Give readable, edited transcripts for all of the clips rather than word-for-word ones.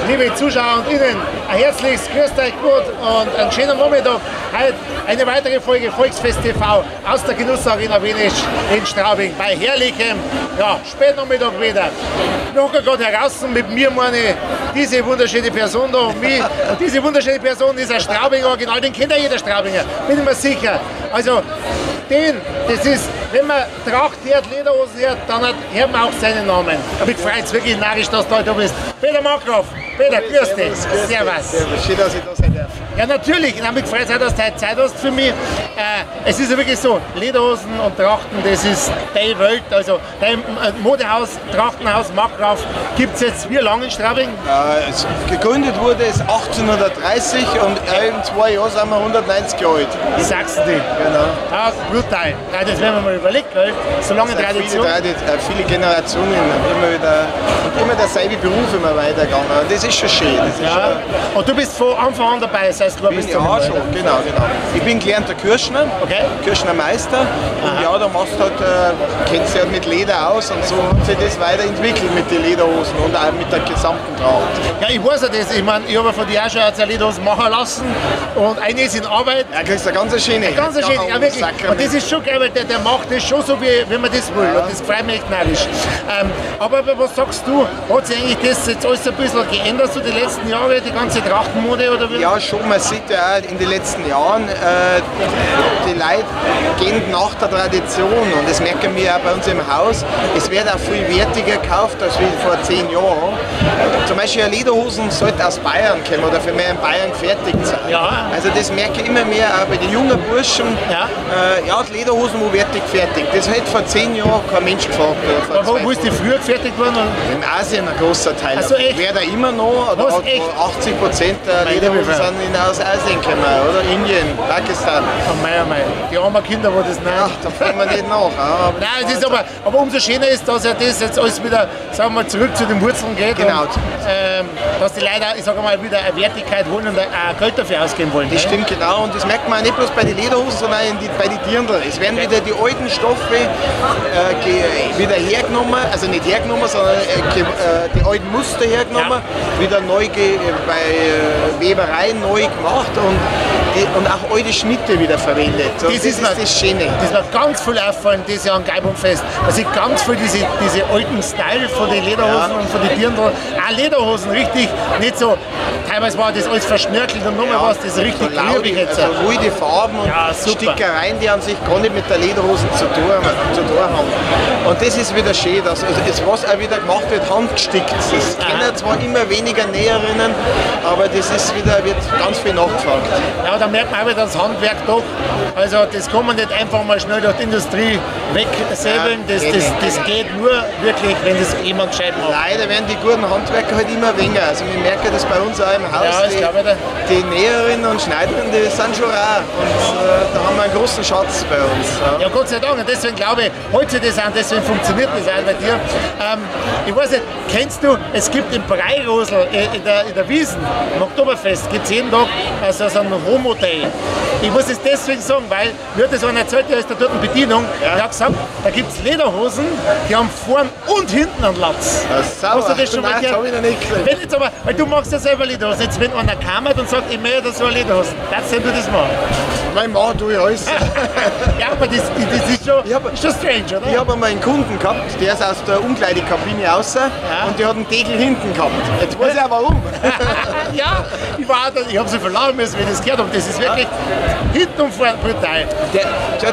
Liebe Zuschauer und Innen, ein herzliches Grüß euch gut und einen schönen Nachmittag. Heute eine weitere Folge Volksfest TV aus der Genussarena Wenisch in Straubing bei herrlichem, ja, Spätnachmittag wieder. Wir hocken gerade heraus mit mir, meine, diese wunderschöne Person da und mich. Und diese wunderschöne Person ist ein Straubinger Original, den kennt ja jeder Straubinger, bin ich mir sicher. Also, den, das ist, wenn man Tracht hört, Lederhosen hört, dann hört man auch seinen Namen. Aber ich freue mich wirklich narrisch, dass du heute da bist. Peter Markgraf, Peter, grüß dich. Servus. Servus. Schön, dass ich da sein darf. Ja, natürlich. Ich habe mich gefreut, dass du heute Zeit hast für mich. Es ist ja wirklich so, Lederhosen und Trachten, das ist deine Welt. Also dein Modehaus, Trachtenhaus Markgraf gibt es jetzt wie lange in Straubing? Gegründet wurde es 1830 und in 2 Jahren sind wir 190 Jahre alt. Sagst du die? Genau. Ja, brutal. Ja, das werden wir mal überlegen, gell? So lange Tradition. Viele Generationen immer wieder, und immer derselbe Beruf immer weitergegangen. Und das ist schon schön. Das ist ja. Schon. Und du bist von Anfang an dabei, das heißt, du bist ja schon, genau. Ich bin gelernter Kirschner, okay. Kirschnermeister. Und ja, da machst du halt, kennst du halt mit Leder aus und so hat sich das weiterentwickelt mit den Lederhosen und auch mit der gesamten Tracht. Ja, ich weiß ja das. Ich meine, ich habe von dir auch schon eine Lederhosen machen lassen und eine ist in Arbeit. Ja, kriegst du eine ganz schöne. Eine ganz schöne, ja wirklich. Und das ist schon geil, weil der macht das schon so, wie man das will. Ja. Und das freut mich echt narrisch. Aber was sagst du, hat sich eigentlich das jetzt alles ein bisschen geändert, so die letzten Jahre, die ganze Trachtenmode oder wie? Ja, schon, man sieht ja auch in den letzten Jahren, die Leute gehen nach der Tradition und das merken wir auch bei uns im Haus. Es wird auch viel wertiger gekauft als wie vor 10 Jahren. Zum Beispiel eine Lederhosen sollte aus Bayern kommen oder für mehr in Bayern gefertigt sein. Ja. Also das merke ich immer mehr auch bei den jungen Burschen. Ja, ja, die Lederhosen, wo wertig gefertigt. Das hätte vor 10 Jahren kein Mensch gefragt. Oder aber wo ist die früher gefertigt worden? In Asien ein großer Teil. Ach so, echt? Wer da immer noch, oder Was, echt? 80% der Lederhosen sind aus Asien gekommen, oder? Indien, Pakistan. Oh mei, oh mei. Die armen Kinder, wo das nicht. Ja, da fahren wir nicht nach. Aber nein, es ist aber umso schöner ist, dass ja das jetzt alles wieder, sagen wir mal, zurück zu den Wurzeln geht. Genau. Und, dass die Leute, ich sage mal, wieder eine Wertigkeit wollen und auch Geld dafür ausgeben wollen. Das stimmt, genau. Und das merkt man auch nicht bloß bei den Lederhosen, sondern auch bei den Dirndl. Es werden wieder die alten Stoffe wieder hergenommen, also nicht hergenommen, sondern die alten Muster hergenommen, ja. Wieder neu bei Webereien neu gemacht und auch alte Schnitte wieder verwendet. So, das ist das Schöne. Das war ganz viel auffallen dieses Jahr am Gaiboomfest. Also ganz viel diese alten Style von den Lederhosen, ja. Und von den Dirndl. Auch Lederhosen, richtig, nicht so, teilweise war das alles verschnörkelt und nochmal ja, was, das ist richtig so laut, jetzt. Also ruhige Farben und ja, Stickereien, die an sich gar nicht mit der Lederhosen zu tun haben. Und das ist wieder schön, dass also es, was auch wieder gemacht wird, handgestickt. Das kennen zwar immer weniger Näherinnen, aber das ist wieder, wird ganz viel nachgefragt. Ja, da merkt man auch wieder das Handwerk doch. Also das kann man nicht einfach mal schnell durch die Industrie wegsäbeln. Ja, das geht nur wirklich, wenn das jemand gescheit macht. Leider werden die guten Handwerker halt immer weniger. Also wir merken das bei uns auch im Haus. Ja, die Näherinnen und Schneiderinnen, die sind schon rar. Und da haben wir einen großen Schatz bei uns. Ja, Gott sei Dank. Und deswegen glaube ich, holt sich das an, deswegen funktioniert das auch bei dir. Ich weiß nicht, kennst du, es gibt im Breirosel, in der Wiesn, im Oktoberfest, gibt es jeden Tag also so einen Homo-Day. Ich muss es deswegen sagen, weil mir hat das einer erzählt, der ist da dort in Bedienung, ja. Der hat gesagt, da gibt es Lederhosen, die haben vorn und hinten einen Latz. Hast du das schon mal gehört? Nein, das hab ich noch nicht gesehen. Wenn jetzt aber, weil du machst ja selber Lederhosen, jetzt wenn einer kam und sagt, ich möchte so eine Lederhosen, darfst du das machen? Mein Mann, tue ich alles. Ja, aber das ist schon, schon strange, oder? Ich habe einmal einen Kunden gehabt, der ist aus der Umkleidekabine raus, ja. Und der hat einen Deckel hinten gehabt. Jetzt weiß ich auch warum. Ja, ich habe sie verlachen müssen, wenn ich das gehört habe. Das ist wirklich hinten und vorne brutal.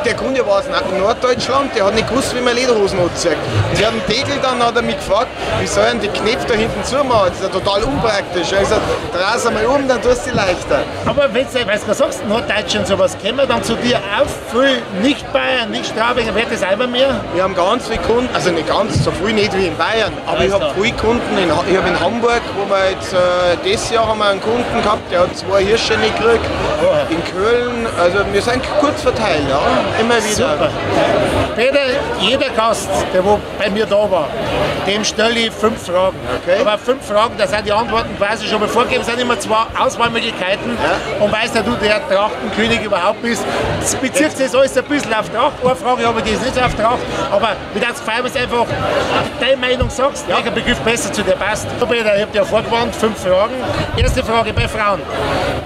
Der Kunde war aus Norddeutschland, der hat nicht gewusst, wie man Lederhosen anzieht. Und der hat einen Deckel, dann hat er mich gefragt, wie soll ich denn die Knöpfe da hinten zumachen? Das ist ja total unpraktisch. Ich habe gesagt, dreh's einmal um, dann tust du sie leichter. Aber wenn du, weißt du, was sagst, Norddeutsch und sowas, kommen dann zu dir auf, viel nicht Bayern, nicht Straubinger, wird das auch bei mir? Wir haben ganz viele Kunden, also nicht ganz, so viel nicht wie in Bayern, aber ich habe viele Kunden, ich habe in Hamburg, wo wir jetzt, dieses Jahr haben wir einen Kunden gehabt, der hat 2 Hirsche nicht gekriegt. Oh. In Köln, also wir sind kurz verteilt, ja, immer wieder. Super. Peter, jeder Gast, der wo bei mir da war, dem stelle ich 5 Fragen. Okay. Aber 5 Fragen, da sind die Antworten quasi schon mal vorgegeben, es sind immer 2 Auswahlmöglichkeiten. Ja. Und weißt ja du, der Trachtenkönig überhaupt bist, es bezieht sich das alles ein bisschen auf Tracht. Eine Frage habe ich, die ist nicht so auf Tracht, aber mir würde es gefallen, wenn du einfach deine Meinung sagst, Ja. welcher Begriff besser zu dir passt. So, Peter, ich habe dir vorgewarnt, 5 Fragen. Erste Frage bei Frauen.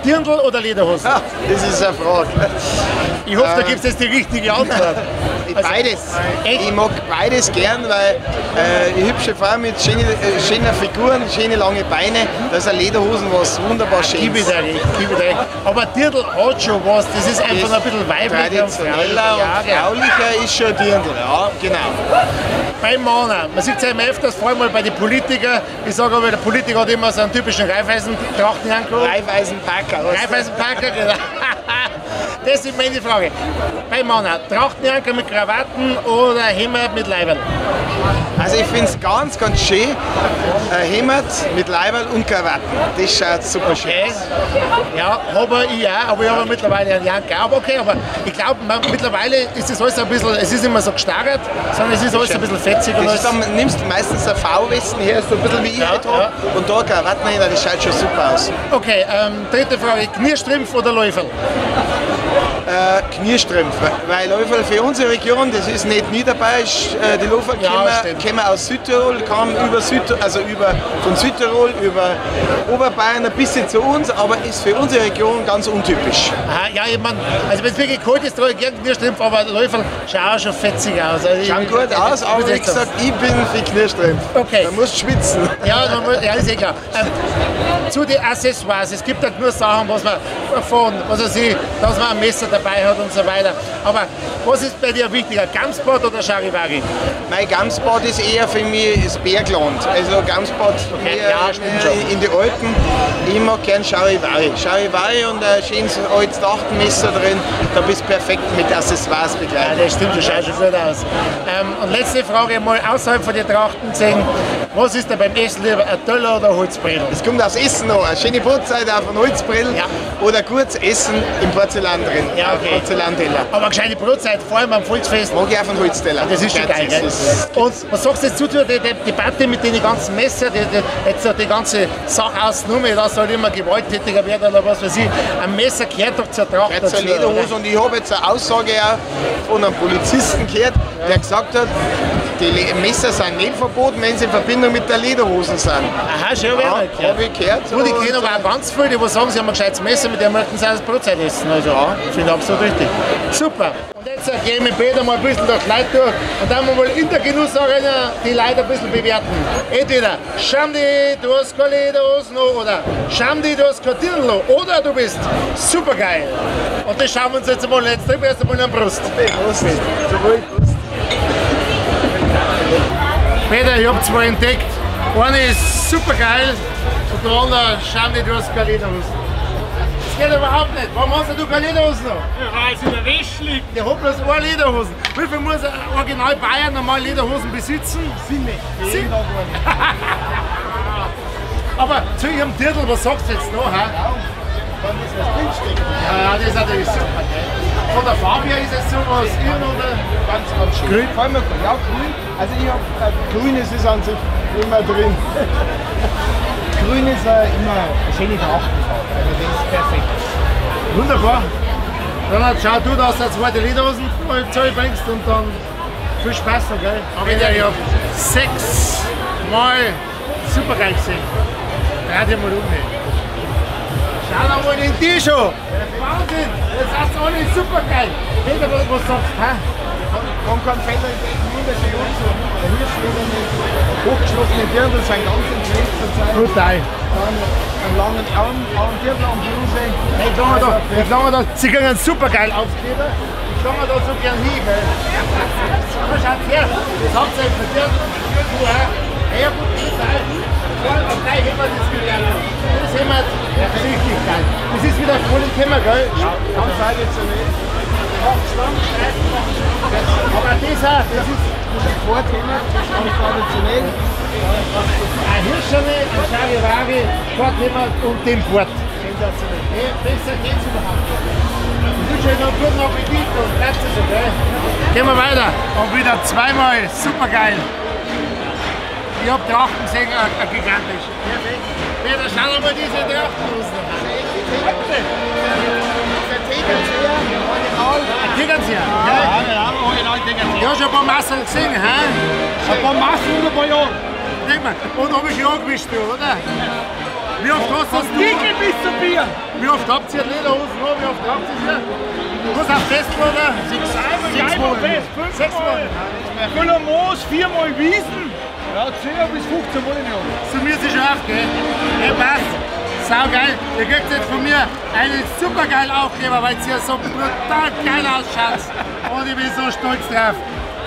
Dirndl oder Lederhosen? Ah, das ist eine Frage. Ich hoffe, da gibt es jetzt die richtige Antwort. Also, Beides. Echt? Ich mag beides gern, weil hübsche Frau mit schönen Figuren, schöne lange Beine, da ist eine Lederhosen was wunderbar Gib ich Schönes. dir recht, gib ich dir recht. Aber Dirndl hat schon was, das ist einfach noch ein bisschen weiblicher und Traditioneller und Ja, genau. fraulicher ist schon Dirndl, ja, genau. Bei Männern, man sieht es ja immer öfters, vor allem mal bei den Politikern. Ich sage aber, der Politiker hat immer so einen typischen Raiffeisen-Trachtenjanko. Raiffeisenpacker. weißt du? Raiffeisenpacker, genau. Das ist meine Frage. Bei Männern, Trachtenjanker mit Krawatten oder Hemd mit Leiberl? Also ich finde es ganz, ganz schön, ein Hemd mit Leiberl und Krawatten. Das schaut super schön Okay. aus. Ja, habe ich auch, aber ich habe mittlerweile einen Janker. Aber okay, aber ich glaube, mittlerweile ist das alles ein bisschen, es ist nicht mehr so gestarrt, sondern es ist alles ein bisschen fetzig und Das ist alles. dann, nimmst du meistens eine V-Westen her, so ein bisschen wie ich Ja, heute hab, und da Krawatten hin, das schaut schon super aus. Okay, dritte Frage, Kniestrumpf oder Läuferl? Kniestrümpfe, weil Läuferl für unsere Region, das ist nicht niederbayerisch, die Läuferl Ja, stimmt. kommen aus Südtirol, kamen über Südtirol, also über, von Südtirol über Oberbayern ein bisschen zu uns, aber ist für unsere Region ganz untypisch. Aha, ja, ich mein, also wenn es wirklich kalt ist, trage ich gerne Kniestrumpf, aber Läuferl schauen auch schon fetzig aus. Also ich- Schauen gut aus, aber ich wie gesagt, ich bin für Kniestrümpfe. Okay. Man muss schwitzen. Ja, man muss, ja, ist eh klar. Zu den Accessoires, es gibt halt nur Sachen, was man von, was weiß ich, dass man ein Messer dabei hat und so weiter. Aber was ist bei dir wichtiger, Gamsbad oder Charivari? Mein Gamsbad ist eher für mich das Bergland. Also Gamsbad Okay, mehr, ja, stimmt mehr schon. in die Alpen. Ich mag gern Charivari. Charivari und ein schönes altes Trachtenmesser drin, da bist du perfekt mit Accessoires Ja, begleitet. das stimmt, das schaut schon gut aus. Und letzte Frage mal außerhalb von den Trachten gesehen. Was ist da beim Essen lieber, ein Teller oder ein Holzbredel? Es kommt aufs Essen noch. Eine schöne Brotzeit auf einem Holzbrill Ja. oder gutes Essen im Porzellan drin. Ja, okay. Porzellanteller. Aber eine gescheite Brotzeit, vor allem am Volksfest. Mag ich auch von Holzteller. Das ist schon geil, gell? Das ist Und was sagst du jetzt zu der Debatte mit den ganzen Messer, jetzt so die ganze Sache ausgenommen, dass halt immer gewalttätiger werden oder was weiß ich. Ein Messer gehört doch zur Tracht Jetzt dazu, zur Lederhose oder? und ich habe jetzt eine Aussage auch von einem Polizisten gehört, der gesagt hat, die Messer sind nicht verboten, wenn sie in Verbindung mit der Lederhosen sind. Aha, schon Ja, ja, gehört. hab ich gehört. Du, die Und, kennen aber auch ganz viele, die wo sagen, sie haben ein gescheites Messer, mit dem möchten sie auch das Brotzeit essen. Also, Ja. finde ich absolut richtig. Super. Und jetzt gehen wir mit Peter mal ein bisschen durch die Leute durch und dann wir mal in der Genussarena die Leute ein bisschen bewerten. Entweder Schandi, du hast keine Lederhosen oder Schandi, du hast kein Dirndl oder du bist supergeil. Und das schauen wir uns jetzt mal an. Jetzt trinken wir erst einmal einen Brust. Prost. Jawohl, Prost. Peter, ich hab zwei entdeckt. Eine ist supergeil und der andere Schandi, du hast keine Lederhosen. Das geht überhaupt nicht. Warum hast du keine Lederhosen noch? Ja, weil es in der Wäsche liegt. Der hat bloß eine Lederhosen. Wie viel muss ein Original Bayern normal Lederhosen besitzen? Sieben. Sieben. Aber zu ihrem Dirndl, was sagst du jetzt noch? Hä? Kann das was drinstecken? Ja, das ist natürlich super. Gell? Von der Farbe her ist es sowas, irren oder? Ganz, ganz schön. Grün? Vor allem, ja, grün. Also ich hab, grün ist es an sich immer drin. Grün ist immer eine schöne Trachtenfarbe. Also das ist perfekt. Wunderbar. Dann schau du, dass du zweite Lederhosen mal bringst und dann viel Spaß noch, gell? Aber ich hab 6 Mal supergeil gesehen. Dreh dich mal um. Ey. Schau doch mal den Tisch an. Wahnsinn! Das ist alle supergeil. Peter, was sagst du? Hä? Von Konfetti wunderschön angezogen. Der Hirschleder mit hochgeschlossenen Dirndl sind ganz im Trend zurzeit. Brutal. Dann einen langen Arm, Dirndl und Bluse. Hey, ich lange da, ich lange da, sie kriegen einen supergeil Aufkleber. Ich lange da so gern hin, gell. Aber schaut her, das habt ihr euch verdient. Du auch. Hey, gut, brutal. Und gleich haben wir das gelernt. Das haben wir richtig geil. Das ist wieder voll im Thema, gell? Ja, ganz traditionell. Aber das auch, das ist Das ist ein Vorthema, ganz traditionell. ein Hirscherne, ein Charivari, Vorthema und den Port. Sensationell. Hey, besser geht's überhaupt nicht. Ich wünsche euch noch einen guten Appetit und bleibt so, gell? Gehen wir weiter. Und wieder zweimal super geil. Ich hab Trachten gesehen, gigantisch. Perfekt. Peter, schau dir mal diese Trachten aus. Tegernseher, original. Tegernseher? Ja, genau, original Tegernseher. Ja, schon ein paar Masseln gesehen, hä? Ein paar Masseln und ein paar Jahre. Denk mal, und hab ich schon angewischt, oder? Wie oft hast du das? Dicke bis zum Bier! Wie oft habt ihr Lederhosen an? Wie oft habt ihr sie? Was auf Fest, oder? Sechs Mal Fest, 5 Mal. Füller Moos, 4 Mal Wiesen. Ja, 10 bis 15 Mal im Jahr. Summiert sich schon auf, gell? Ja, passt. Sau geil. Ihr kriegt jetzt von mir einen super geilen Aufkleber, weil es hier so brutal geil ausschaut. Und ich bin so stolz drauf.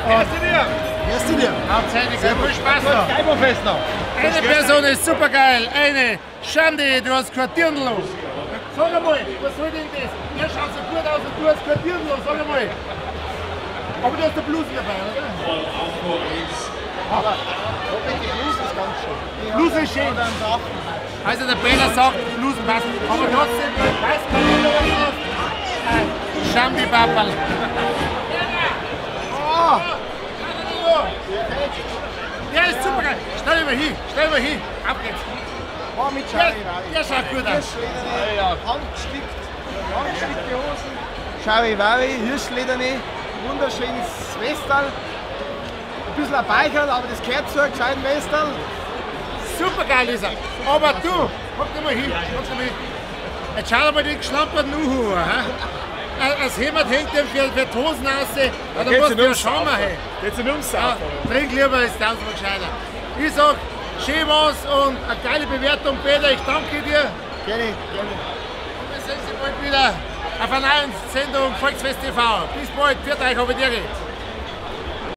Merci dir! Merci dir! Hauptsächlich, viel Spaß noch! Geiberfest noch! Eine Person ist super geil, eine Schande, du hast kein Dirndl. Sag einmal, was soll denn das? Der schaut so gut aus und du hast kein Dirndl, sag einmal. Aber du hast eine Bluse dabei, oder? Aber die Bluse ist ganz schön. Bluse ist schön. Also der Brenner sagt, Blusen passen. Aber trotzdem, weiß man nicht, was du hast. Schambi-Papperl. Oh! Der ist super geil. Stell dich mal hin, stell mal hin. Ab geht's. Oh, mit Charivari. Der schaut gut aus. Handgestickt, handgestickte Hosen. Charivari, Hirschlederne, wunderschönes Westal. Ein bisschen ein Beicherl, aber das gehört zu einem gescheiten Westal. Super geil ist er. Aber du, guck dir mal hin, guck dir mal hin. Jetzt schau dir mal den geschlamperten Uhu an. Als jemand hängt dem für die Hosen raus, ja, da musst du ja schauen. Geht's ja nur ums Saufen. Ja, trink lieber, ist tausendmal gescheiter. Ich sag, schön war's und eine geile Bewertung, Peter, ich danke dir. Gerne, gerne. Und wir sehen uns bald wieder auf einer neuen Sendung Volksfest TV. Bis bald, für euch, habe ich dir.